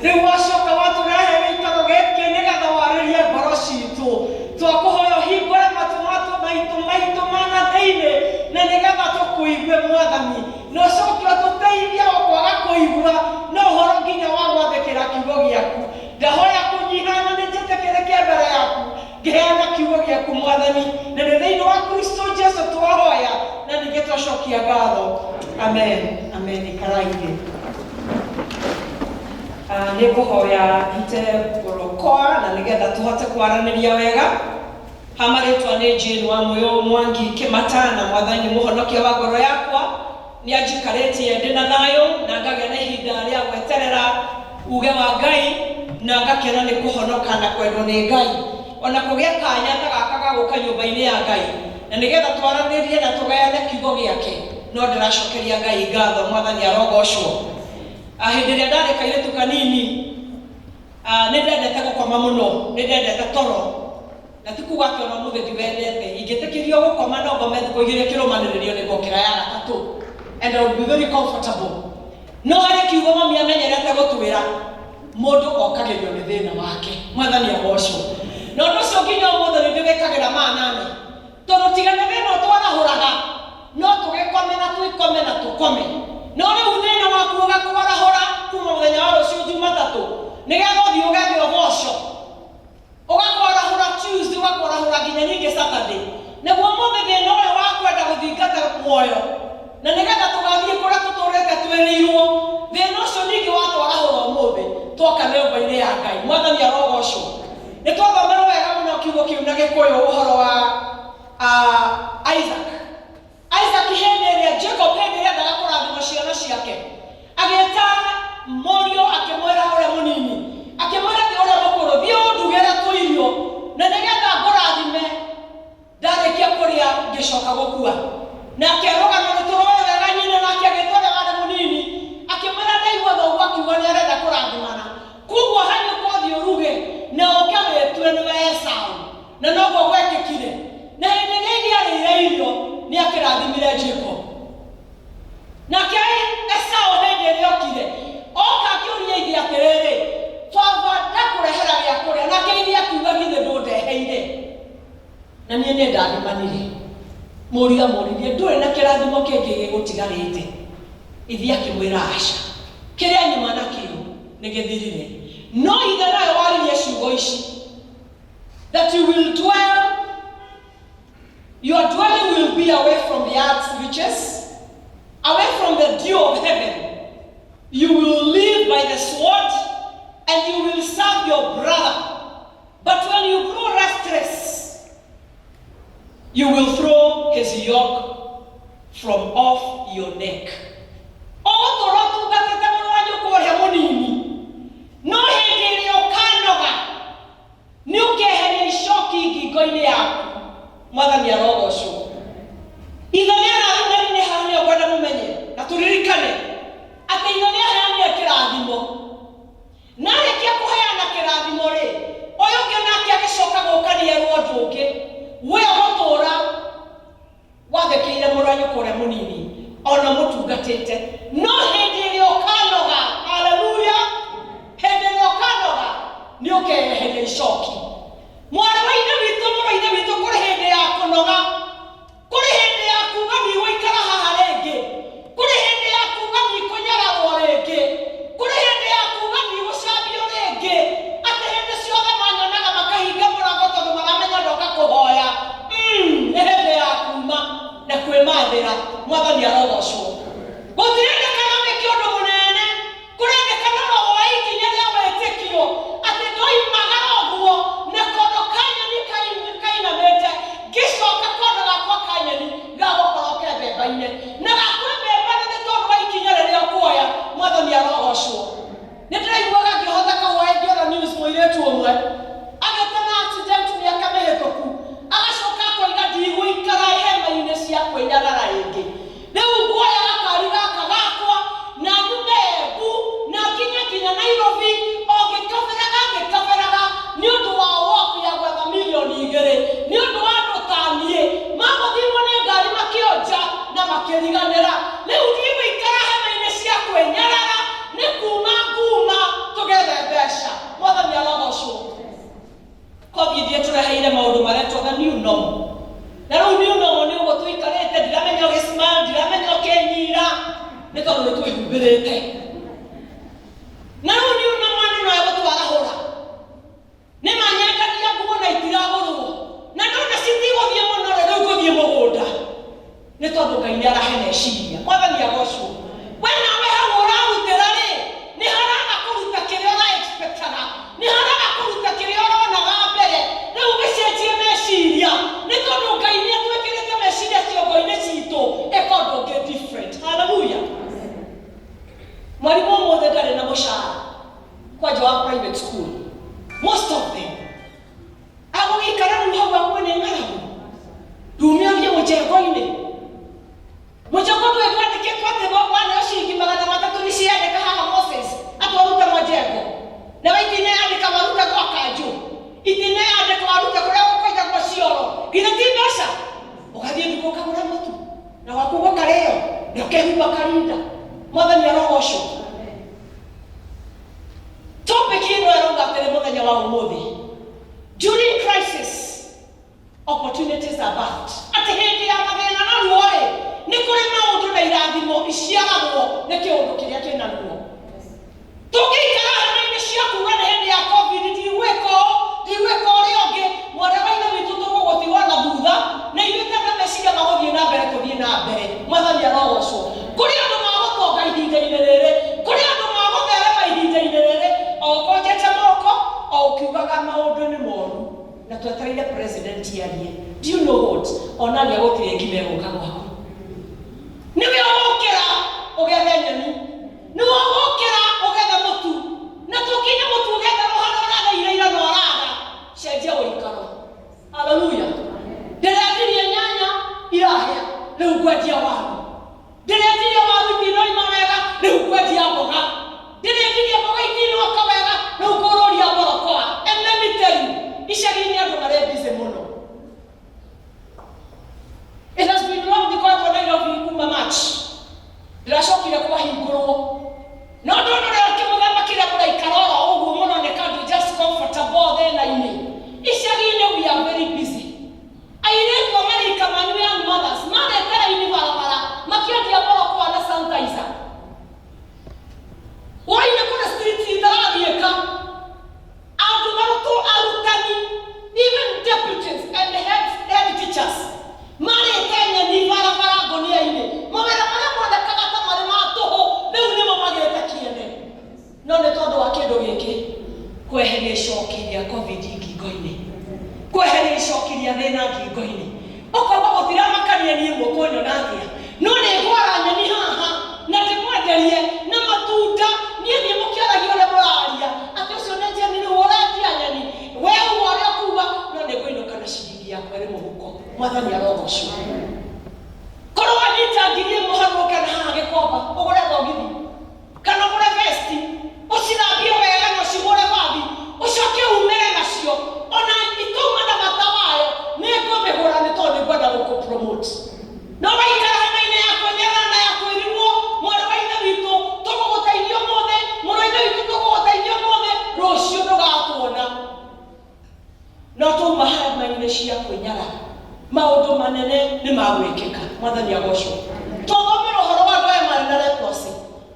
Rĩu wacoka watũrehe gĩikaro gĩkĩ nĩgetha warĩrie ngoro citũ. Twakũhoya ũhingũre matũ matũ maitũ maitũ ma na thĩinĩ na nĩgetha tũkũigue Mwathani. Na ũcoke ũtũteithie o kwaga kũigua no ũhoro nginya wa gwathĩkĩra kiugo gĩaku. Ndahoya kũnyiha na nĩ njĩtĩkĩrĩke mbere yaku ngĩheana kiugo gĩaku Mwathani, na nĩ thĩinĩ wa Kristo Jesu twahoya na ningĩ twacokia ngatho. Amen. Amen. Ikarai thĩ. Ah, nĩ ngũhoya ndute borokoa na nĩgetha tũhote kwaranĩria wega. Ha marĩtwa nĩ Jane wa Mũyũ Mwangi Kĩmata na Mwathani nĩ mũhonokia wa ngoro yakwa. Nĩ anjikarĩtie ndĩ na thayũ na ngagĩa na ihinda rĩa gweterera uge wa Ngai na ngakena nĩ kũhonoka na kwendwo nĩ Ngai. Ona kũgĩa kanya ta gaka ga gũka nyũmba-inĩ ya Ngai na nĩgetha twaranĩrie na tũgayane kiugo gĩake no ndĩracokeria Ngai ngatho. Mwathani arogocwo. Ah, hĩndĩ ĩrĩa ndarĩ kairĩtu kanini ah, nĩ ndendete gũkoma mũno, nĩ ndendete toro na ti kuga atĩ ona ũmũthĩ ndiwendete. Ingĩtĩkĩrio gũkoma no ngome thikũ igĩrĩ kĩrũmanĩrĩrio nĩ ngokĩra ya gatatũ and I would be very comfortable. No harĩ kiugo mami amenyerete gũtwĩra, mũndũ okagĩrio nĩ thĩna wake. Mwathani agocwo. Na ũndũ ũcio nginya ũmũthĩ nĩ ndĩwĩkagĩra maanani. Tondũ tiga nĩ thĩna ũtwarahũraga, no tũgĩkome na twĩkome na tũkome. No rĩu thĩna waku ũgakwarahũra kuma mũthenya wa rũciũ Jumatatũ, nĩgetha ũthiĩ ũgethe ũboco. Ũgakwarahũra Tuesday, ũgakwarahũra nginya ningĩ Saturday. Naguo ũmũthĩ thĩna ũyũ wa kwenda gũthingata muoyo, na nĩgetha tũgathiĩ kũrĩa tũtũrĩte twĩrĩirwo, thĩna ũcio ningĩ watwarahũra ũmũthĩ, twoka nyũmba-inĩ ya Ngai. Mwathani arogocwo. Nĩ twathomerwo wega mũno kiugo kĩu na Gĩkũyũ ũhoro wa uh, Isaac. Isaac hĩndĩ ĩrĩa Jacob hĩndĩ ĩrĩa endaga kũrathima ciana ciake agĩta mũriũ akĩmwĩra ũrĩa mũnini akĩmwĩra thiĩ ũrĩa mũkũrũ thiĩ ũndugĩre tũirio na nĩgetha ngũrathime ndarĩkia kũrĩa ngĩcoka gũkua. Nake rũgano nĩ tũrũĩ wega nyina nake agĩta ũrĩa warĩ mũnini akĩmwĩra ndaigua thoguo akiuga nĩ arenda kũrathimana koguo hanyũka ũthiĩ ũruge na ũke wĩtue nĩwe Esau. Na noguo gwekĩkire. Na hĩndĩ ĩrĩa ithe arĩire irio nĩ akĩrathimire Jacob. Nake Esau hĩndĩ ĩrĩa okire oka akĩũria ithe atĩrĩrĩ, baba ndakũrehera gĩa kũrĩa? Nake ithe akiuga githĩ ndũndeheire? Na niĩ nĩ ndathimanire. Mũriũ amũririe ndũrĩ na kĩrathimo kĩngĩ gĩgũtigarĩte? Ithe akĩmwĩra aca, kĩrĩa nyuma nakĩo nĩ gĩthirire. No ithe nowe waririe ciugo ici, that you will dwell, your dwelling will be away from the earth's riches, away from the dew of heaven. You will live by the sword and you will serve your brother. But when you grow restless, you will throw his yoke from off your neck. Ũgũtũũra ũtungatĩte mũrũ wa nyũkwa ũrĩa mũnini, no hĩndĩ ĩrĩa ũkanoga nĩ ũkeheria icoki ngingo-inĩ yaku. Mwathani arogocwo. Ithe nĩ arathimani haha nĩyo ngwenda mũmenye na tũririkane atĩ ithe nĩ aheanire kĩrathimo. Na arĩkia kũheana kĩrathimo-rĩ, ũyũ ũngĩ nake agĩcoka gũka nĩerwo ũndũ ũngĩ, we ũgũtũũra wathĩkĩire mũrũ wa nyũkwa ũrĩa mũnini ona mũtungatĩte, no hĩndĩ ĩrĩa ũkanoga, haleluya, hĩndĩ ĩrĩa ũkanoga nĩ ũkeyeheria icoki. Mwarĩ wa ithe witũ, mũrũ wa ithe witũ, kũrĩ hĩndĩ ya kũnoga. Kũrĩ hĩndĩ ya kuuga ndigũikara haha rĩngĩ. Kũrĩ hĩndĩ ya kuuga ndikũnyararwo rĩngĩ. Kũrĩ hĩndĩ ya kuuga ndigũcambio rĩngĩ. Atĩ hĩndĩ ciothe manyonaga makahinga mũrango tondũ maramenya ndoka kũhoya. Mm, nĩ hĩndĩ ya kuuma na kwĩmathĩra. Mwathani arogocwo. Gũtirendekana wĩke ũndũ mũnene. Kũrendekana o woe ikinya rĩa wĩtĩkio atĩ ndoimagara ũguo na kondo ka nyeni kainamĩte ngĩcoka kondo gakwa ka nyeni gagũkorwo ke mbemba-inĩ na gakwe mbemba-inĩ nĩ tondũ wa ikinya rĩrĩa ũkuoya. Mwathani arogocwo. Nĩ ndĩraiguaga ngĩhotha kahwaĩ ngĩona news mũirĩtu ũmwe agĩte na accident mĩaka mĩhĩtũku agacoka akoiga ndigũikara hema-inĩ cia kwĩnyarara rĩngĩ. Rĩu nguoya gakari gaka gakwa na nyume Embu na nginye nginya Nairobi o ngĩkaberaga ngĩkaberaga nĩ ũndũ wa walk ya gwetha mirioni igĩrĩ nĩ ũndũ wa andũ ta niĩ magũthirwo nĩ ngari makĩonja na makĩriganĩra. Rĩu ndigũikara hema-inĩ cia kwĩnyarara nĩ kuma nguma tũgethe Mũthenya wa ũmũthĩ, during crisis opportunities are birthed, atĩ hĩndĩ ya mathĩna na ruo rĩ, nĩ kũrĩ maũndũ na irathimo iciaragwo nĩ kĩũndũ kĩrĩa kĩna ruo. Tũngĩikara hema-inĩ cia kuga nĩ hĩndĩ ya COVID ndigwĩka ũũ, ndigwĩka ũrĩa ũngĩ, mwarĩ wa ithe witũ, tũgũgũtigwo na thutha na ithuĩ tena meciria magũthiĩ na mbere, tũthiĩ na mbere. Mwathani arogocwo. Kũrĩ andũ magũtonga ihinda-inĩ rĩrĩ, kũrĩ andũ magũtherema ihinda-inĩ rĩrĩ, o ũkũnjĩte moko, o ũkiugaga maũndũ nĩ moru na twetereire president arie. Do you know what? Onaria gũtirĩ ngima ĩgũka gwaku. Nĩwe ũgũkĩra ũgethe nyeni, nĩwe ũgũkĩra ũgethe mũtu, na tũkinya mũtu ũgethe rũhara ũrageire ira na ũraga. Cenjia ũikaro. Haleluya. Ndĩrendirie nyanya irahĩa, rĩu ngwendia waru. Ndĩrendirie waru itinoima wega, rĩu ngwendia mboga. Ndĩrendirie mboga itinoka wega, rĩu ngũrũria mborokoa. And let me tell you, icagi-inĩ andũ marĩ busy mũno. It has been long ndikoretwo Nairobi kuma March. Ndĩracokire kwahingũrwo. No ndona ũrĩa kĩmũthemba kĩrĩa mũraikara oro ũguo mũroneka andũ just comfortable thĩna-inĩ. Icagi-inĩ we are very busy. Airĩtu a marika manyu, young mothers, marete raini barabara makĩendia mborokoa na sanitizer. Woi, nĩ kũrĩ street itarathiĩka. Andũ marutwo, arutani, even deputies and head teachers marĩte nyeni barabara ngũnia-inĩ. Mawĩra marĩa monekaga ta marĩ ma tũhũ rĩu nĩmo magĩte kĩene, no nĩ tondũ wa kĩndũ gĩkĩ, kweheria icoki rĩa COVID ngingo-inĩ, kweheria icoki rĩa thĩna ngingo-inĩ, ũkauga gũtiramakania niĩ mũkũnyona atĩa, no nĩ ngwara nyeni haha na ndĩmwenderie na matunda. Niĩ thiĩ mũkĩaragia ũrĩa mũraria atĩ ũcio nĩ Jeni rĩu ũrendia nyeni, we uga ũrĩa ũkuga, no nĩ ngũinũka na ciringi yakwa ĩrĩ mũhuko. Mwathani arogocwo. Korwo wanyita 1000 harũrũke na haha Gĩkomba ũgũre thogithi kana ũgũre vesti, ũcithambie wega na ũcihũre bathi, ũcoke umĩre nacio, ona itauma na bata wayo, nĩ ngũmĩgũra nĩ tondũ nĩ ngwenda gũkũ promote. No waikara hema-inĩ ya kwĩnyarara na ya kwĩrigwo, mwarĩ wa ithe witũ, tũgũgũteithia ũmũthĩ, mũrũ wa ithe witũ, tũgũgũteithia ũmũthĩ, rũciũ ndũgatuona. No twauma hema-inĩ cia kwĩnyarara, maũndũ manene nĩ magwĩkĩka. Mwathani agocwo. Twathomera ũhoro wa andũ aya marĩ na leprosy,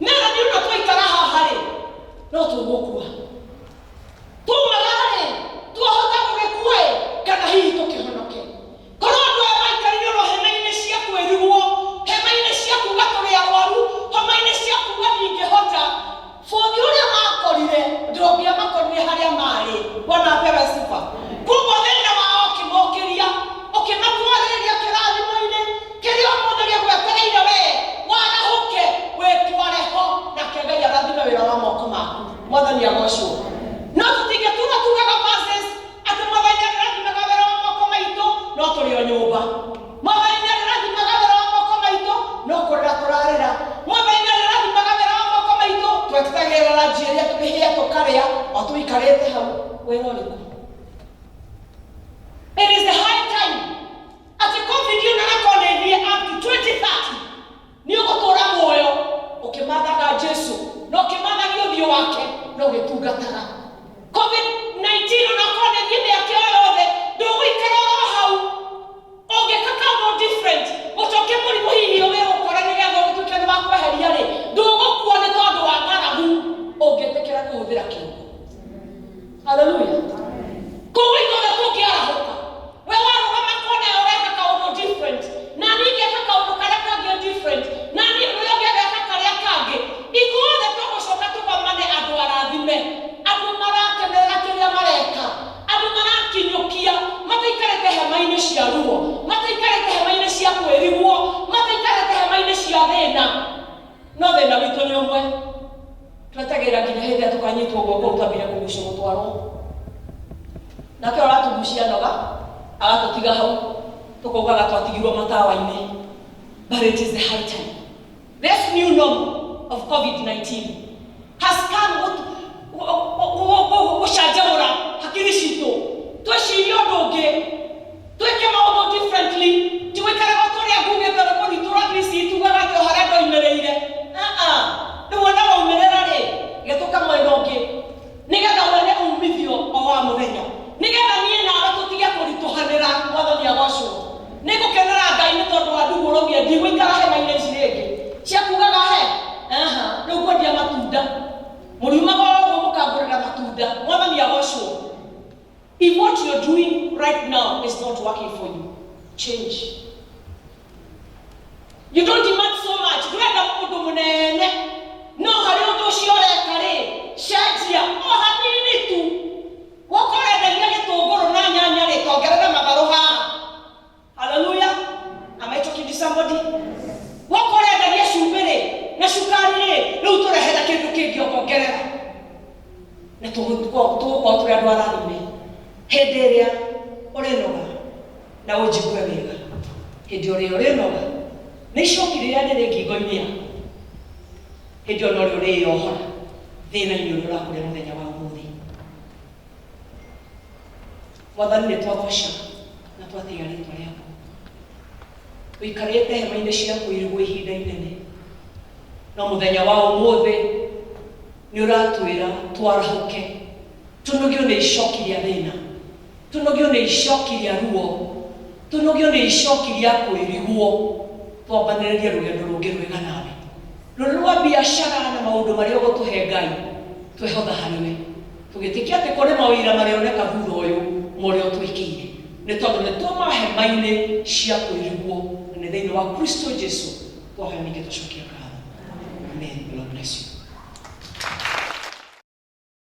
mera nĩ ũna twaikara haha rĩ, no tũgũkua. Twaumagara rĩ, twahota gũgĩkua ĩ kana hihi tũkĩhonoke. Korwo andũ aya maikarire oro hema-inĩ cia kwĩrigwo, hema-inĩ cia kuga tũrĩ arwaru, hema-inĩ cia kuga ndingĩhota, bũthi ũrĩa makorire ndũngĩamakorire harĩa marĩ. Bwana apewe sifa. Koguo thĩna wao ũkĩmokĩria, ũkĩmatwarĩrĩria kĩrathimo-inĩ kĩrĩa ũmũthĩ gĩgwetereire we warahũke wĩtware ho, nake Ngai arathime wĩra wa moko maku. Mwathani agocwo. No tũtingĩtura tugaga verses atĩ Mwathani arĩrathimaga wĩra wa moko maitũ, no tũrĩ o nyũmba. Mwathani nĩ arĩrathimaga wĩra wa moko maitũ, no kũrĩra tũrarĩra. Mwathani nĩ arĩrathimaga wĩra wa moko maitũ, twetagĩrĩra ranji ĩrĩa tũrĩhĩe tũkarĩa o tũikarĩte hau. Wĩra ũrĩkũ? It is the high time atĩ COVID ĩno nakorwo nĩ ĩthiĩ up to 2030, nĩ ũgũtũra muoyo ũkĩmathaga Jesu na ũkĩmathagia ũthiũ wake na ũgĩtungataga. COVID-19 onakorwo nĩ ĩthiĩ mĩaka ĩyo yothe, ndũgũikara oro hau ũngĩka kaũndũ different ũcoke mũrimũ hihi ũgĩgũkora nĩgetha ũgĩtuĩke nĩ wakweheria rĩ, ndũgũkua nĩ tondũ wa ng'aragu ũngĩtĩkĩra kũhũthĩra kĩongo. Haleluya. Koguo ithuothe tũngĩarahũka, we warũgama kona ũreka kaũndũ different, na niĩ ngeka kaũndũ karĩa kangĩ different, na niĩ ũrĩa ũngĩ ageka karĩa kangĩ, ithuothe tũgũcoka tũgomane andũ arathime, andũ marakenerera kĩrĩa mareka, andũ marakinyũkia, mataikarĩte hema-inĩ cia ruo, mataikarĩte hema-inĩ cia kwĩrigwo, mataikarĩte hema-inĩ cia thĩna. No thĩna witũ nĩ ũmwe, twetagĩrĩra nginya hĩndĩ ĩrĩa tũkanyitwo guoko twambire kũgucio gũtwarwo nake ũratũgucia noga agatũtiga hau, tũkaugaga twatigirwo matawa-inĩ. But it is the high time. This new normal of COVID-19 has come gũcanjamũra hakiri citũ, twĩcirie ũndũ ũngĩ, twĩke maũndũ differently, ti gũikaraga tũrĩa ngugĩte rwĩmbo rwitũ rwa Kristi tugaga atĩ o harĩa ndoimĩrĩire. Rĩu ona waumĩrĩra rĩ, gĩtũka mwena ũngĩ nĩgetha wone umithio. right now is not working for you, change. You don't demand so much. Ndũrenda ũndũ mũnene, no harĩ ũndũ ũcio ũreka rĩ, cenjia o hanini tu. Woka ũrendagia gĩtũngũrũ na nyanya rĩ, tongerera matharũ haha. Hallelujah. Am I talking to somebody? Woka ũrendagia cumbĩ rĩ na cukari rĩ, rĩu tũrehera kĩndũ kĩngĩ ũkongerera, na tũgũkorwo tũrĩ andũ arathime. Hĩndĩ ĩrĩa ũrĩnoga, na ũnjigue wega, hĩndĩ ũrĩa ũrĩnoga nĩ icoki rĩrĩa rĩrĩ ngingo-inĩ yaku, hĩndĩ ĩyo norĩo ũrĩyohora thĩna-inĩ ũrĩa ũrakũrĩa mũthenya wa ũmũthĩ. Mwathani, nĩ twagoca na twatĩĩa rĩtwa rĩaku. Ũikarĩte hema-inĩ cia kũirigwo ihinda inene, no mũthenya wa ũmũthĩ nĩ ũratwĩra twarahũke, tũnogio nĩ icoki rĩa thĩna, tũnogio nĩ icoki rĩa ruo, tũnogio nĩ icoki rĩa kwĩrigwo, twambanĩrĩrie rũgendo rũngĩ rwega nawe, rũrĩ rwa biacara na maũndũ marĩa ũgũtũhe. Ngai, twehotha harĩ we, tũgĩtĩkia atĩ kũrĩ mawĩra marĩoneka thutha ũyũ morĩa ũtwĩkĩire, nĩ tondũ nĩ twauma hema-inĩ cia kwĩrigwo, na nĩ thĩinĩ wa Kristo Jesu twahoya, ningĩ twacokia ngatho. Amen. The Lord bless you.